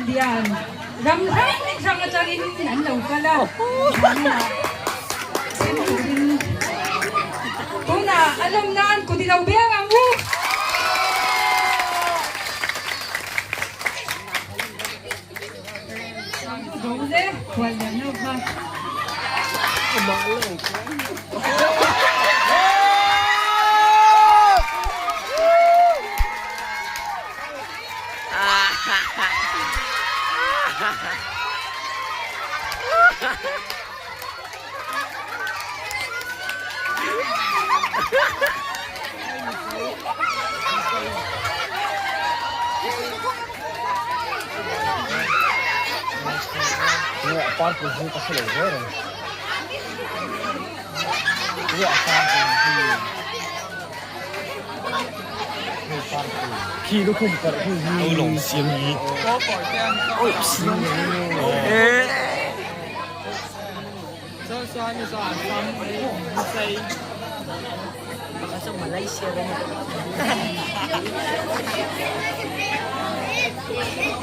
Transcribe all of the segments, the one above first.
Lian ram hrang hrang atangin an lo kal a, chhim turin tunah a lawm nan kut i lo beng ang u.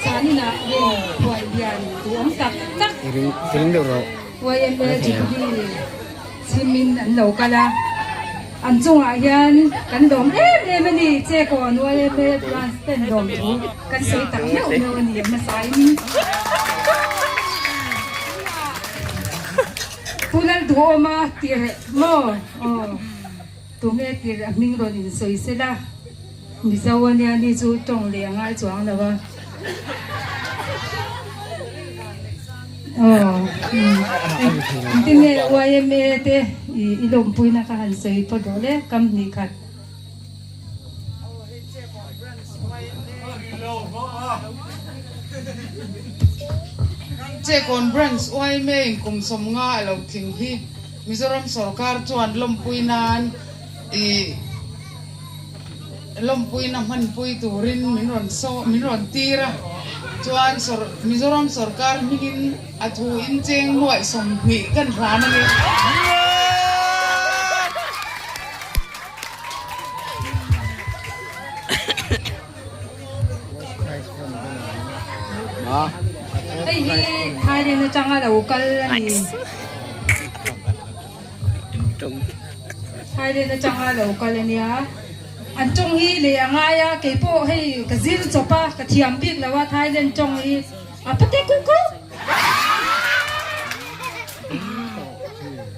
Zaninah nge khuai lian duhawm tak tak YMA Jubilee chhimin an lo kal a, an chungah hian kan lawm em em a ni, Chekawn YMA branch ten lawm thu kan sawi tak meuh meuh a ni a hmasain. Pu Lalduhawma tirh maw? Aw, tunge tirh a hming rawn insawi sela, Mizo a nia ni chu tawng leh a ngai chuang lo a. Aw, engtin nge YMA te i lawmpuina kha han sawi pawh duh le, kam hnih khat. Chekawn Branch YMA in kum 50 a lo tling hi Mizoram sorkar chuan lawmpui nan i lawmpuina hmanpui turin min rawn saw min rawn tir a, chuan Mizoram sorkar hmingin a thu incheng nuaih 20 kan hlan a ni. Hei hi Thailand atanga lo kal a ni. Thailand atanga lo kal a nia. An tawng hi leh a ngai a, keipawh hei ka zir chawp a, ka thiam bik lo a Thailand tawng hi a pate kuku.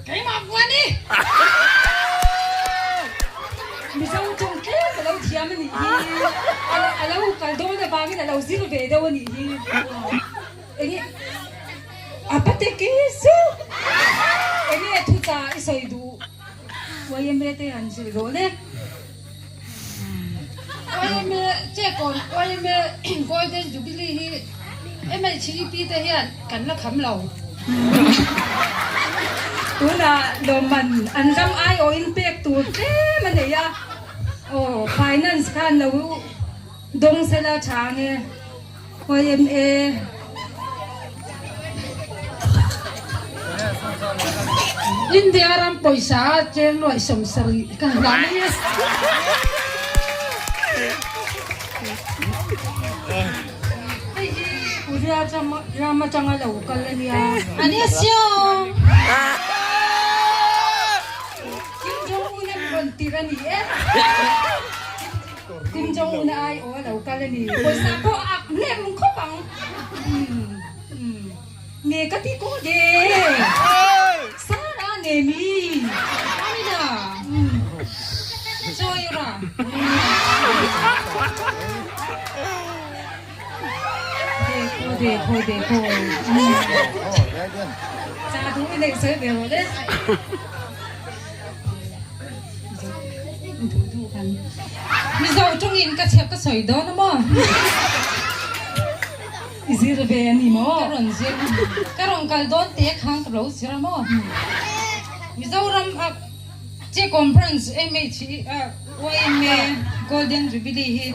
Keimah buan i! Mizo tawng tlem ka lo thiam a nih hi. A lo kal dawn avangin a lo zir ve deuh a nih hi. Enge a pate ki su! Enge thucha i sawi duh? YMA te han zir rawh le. YMA Chekawn YMA Golden Jubilee hi MHEP te hian kan la kham lo. Tunah lawmman an ram aiawhin pek tur tlem a nei a, aw finance khan lo dawng sela tha ange YMA. India ram pawisa a cheng nuaih 70 ka hlan a ni. Hei hi Korea ram atanga lo kal a nia. Annyeonghaseyo! Kim Jong Un a rawn tir a ni e. Kim Jong Un a aiawh a lo kal a ni. Pawisa pawh a ak hnem khawp ang. Nge ka ti ko de. Sara nge mi. Amina. Chawi ra. Dekho dekho dekho. Cha du i nei sawi ve rawh le. Mizo tawngin ka chhiat ka sawi dawn a maw? I zir ve a ni maw? Ka rawn zir. Ka rawn kal dawn teh khan ka lo zir a maw? Mizoram a Che Conference MH YMA Golden Jubilee hi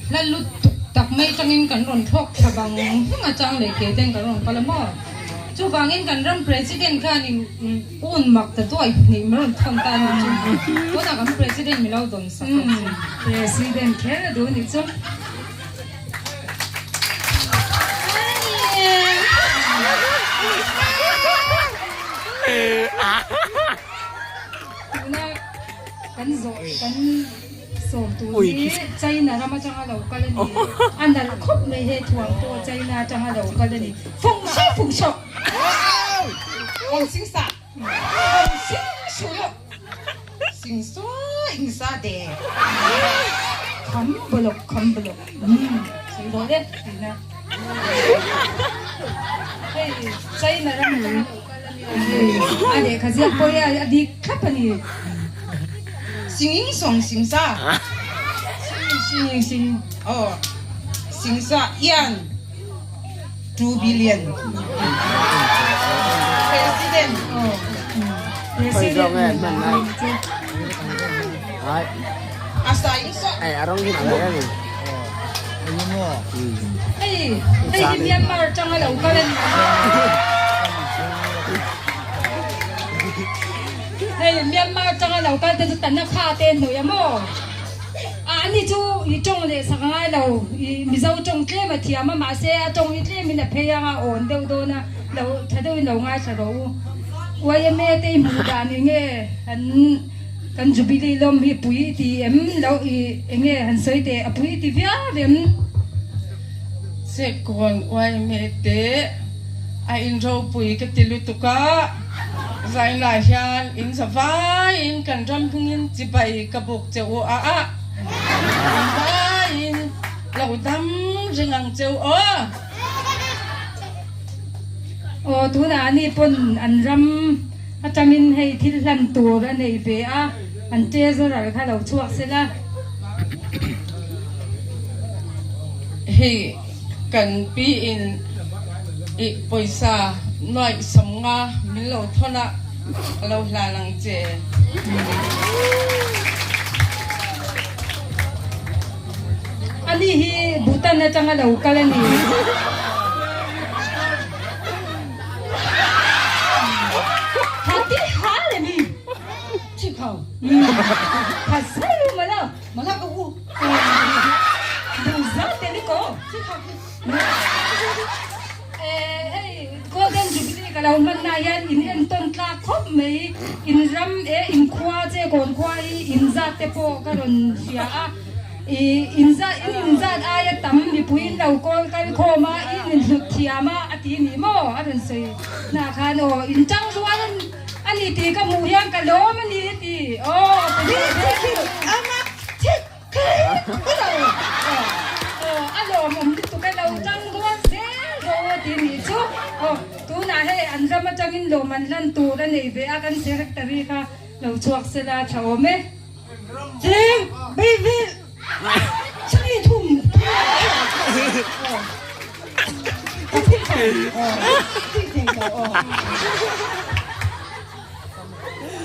hla lut tuk tak mai tangin kan rawn thlawk thla vang vang a chang leh ke ten kan rawn kal a maw? Chuvangin kan ram President khanin un mak ta duai hnih min rawn thawn ta a ni chu. Tunah kan President mi lo dawn sak ang chu. President kher a duh a nih chu. Tuna kan zawh kan sawm tur hi China ram atanga lo kal a ni. A nalh khawp mai he thuam pawh China atanga lo kal a ni. Fung hri fung hrawk! Ong sing sa! Ong sing shu lo! Sing sua ing sa de! Kham buluk kham buluk. Umm sawi dawn e tihna. Hei China ram atanga lo kal a nia hei a lehkha ziak pawh hi a dik thlap a ni. Singing song sing sa. Singing singing sing. Aw sing sa ian 2 billion. President. Aw President. A sa ing so. Hei hei hi Myanmar tanga lo kal a ni a. Hei Myanmar tanga lo kal te chu Tanakha te hnawih a maw? A ani chu i tawng leh sak ngai lo i Mizo tawng tlem a thiam a mahse a tawng hi tlem in a phei anga awn deuh dawn a lo tha deuh in lo ngaithla rawh u. YMA te i hmuh dan enge an Kan Jubilee lawm hi pui i ti em lo i enge han sawi teh a pui i ti viau em? Sekawn uaime te a in ropui ka ti lutuk a, zainah hian in za vaiin kan ram hmingin chibai ka buk che u a a, in vaiin lo dam reng ang che u aw. Aw tunah ani pawn an ram atangin hei thil hlan tur a nei ve a, an treasurer kha lo chhuak se la. Hei kan pi in i pawisa nuaih sawmnga min lo thawn a, ka lo hlan ang che. Ani hi Bhutan atanga lo kal a ni. Hati hal a ni. Chikhau. Tha zai u mala. Mala ka u. Duh zat te ni ko. Chikhau. Hei Golden Jubilee ka lo hmanna hian in entawn tlak khawp mai. In ram e in khua che kawn khua hi in zat te pawh ka rawn hria a. I in zat in in zat aia tam mipui in lo kawl kal khawm a, in in hlut thiam a a ti ni maw a rawn sawi na khan aw in tang rual a ni tih ka hmuh hian ka lawm a ni a ti aw A lawmawm lutuk e lo tang rual zel rawh aw tih nih chu. Aw tunah hei an ram atangin lawm an hlan tur a nei ve a kan secretary kha lo chhuak se la tha awm e. Cheng Beivil Chani thum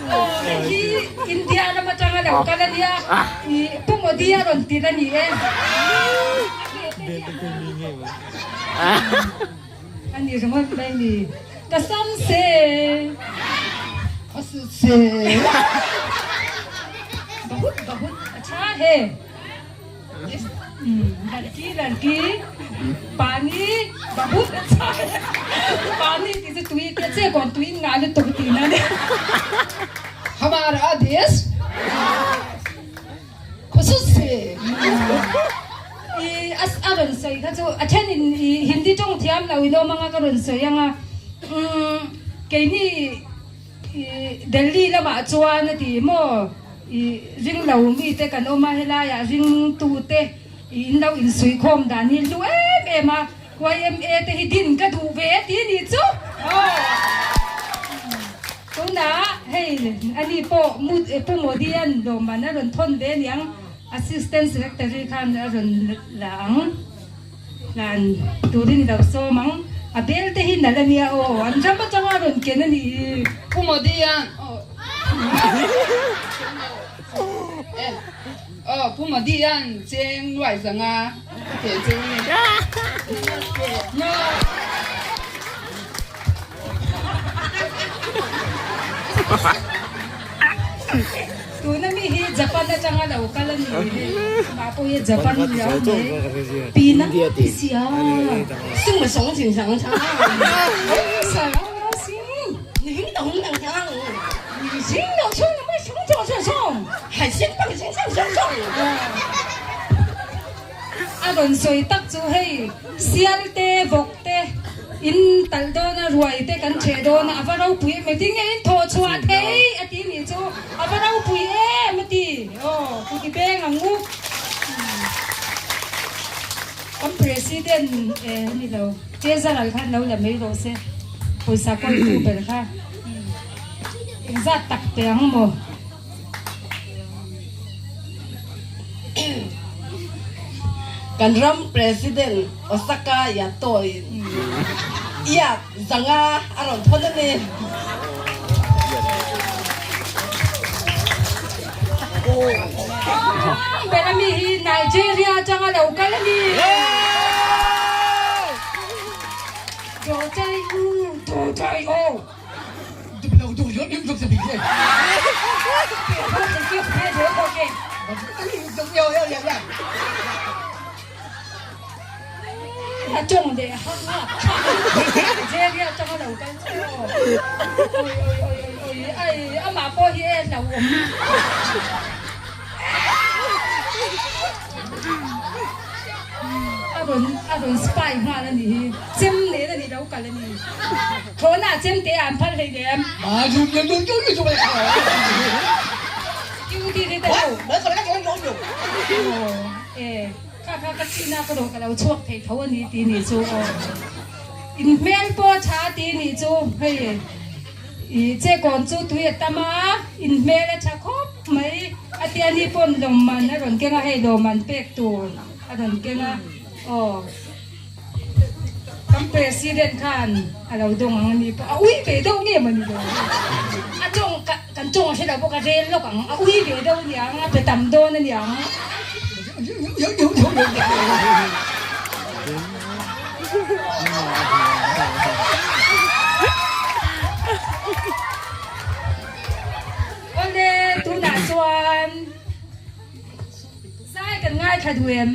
Aw hei hi India ram atanga lo kal a nia i Pu Modi a rawn tir a ni e. A ni ringawt mai ni. Ka sam se. Ka su se. Bahut bahut a tha he. Ladki ladki pani bahut acha pani ti chu tui te che kon tui nga lutuk ti na ne. Hamara desh khususi. I as a rawn sawi kha chu a then in i Hindi tawng thiam lo in awm anga ka rawn sawi anga umm keini I Delhi lamah chuan a ti maw? I ring lo mite kan awm a, helaiah ringtute i in lo insuihkhawm dan hi hlu em em a, YMA te hi din ka duh ve a ti a nih chu. Aw. Tunah hei ani pawh Pu Modi-a'n lawmman a rawn thawn ve a niang, Assistant Secretary khan a rawn la ang. Hlan turin i lo sawm ang. A bel te hi nalh a nia aw. An ram atanga rawn ken a nih hi. Pu Modi a aw Pu Modi an cheng nuai zanga ka theh cheu ni. Tuna mi hi Japan atanga lo kal a ni hei. Amah pawh hi Japan riau mai. Pina ti sia. A rawn sawi tak chu hei sial te vawk te in talh dawn a ruai te kan ṭheh dawn a a va ropui em engtin nge in thawh chhuah thei a ti nih chu a va ropui em a ti aw kuti beng ang u kan president e ni lo Chezaral khan lo la mai rawh se pawisa kawltu ber kha engzat tak pe ang maw. Kan ram President Osaka Yatoin iak zanga a rawn thawn a ni. Ber a mi hi Nigeria atanga lo kal a ni. Dawtai u, dawtai aw. A tawng leh hang a, Nigeria atanga lo kal chu aw. Oi oi oi oi oi ai amah pawh hi e hlauhawm. A rawn a rawn spy nghal a nih hi, chem nen a nih lo kal a ni. Thlawhna chem te an phal hlei lem. E kha kha ka china ka rawh ka lo chhuak thei tho a ni tih nih chu aw. In hmel pawh a tha tih nih chu hei i che kawn chu tui a tam a, in hmel a tha khawp mai a tia ni pawn lawmman a rawn keng a hei lawmman pek tur a rawn keng a aw. Kan President khan a lo dawng ang a ni pawh a ui ve deuh nge maw ni lo a tawng kan tawng a hre lo bawk a rel lawk ang a ui ve deuh aniang a pe tam dawn aniang. Awle tunah chuan zai kan ngaithla duh em?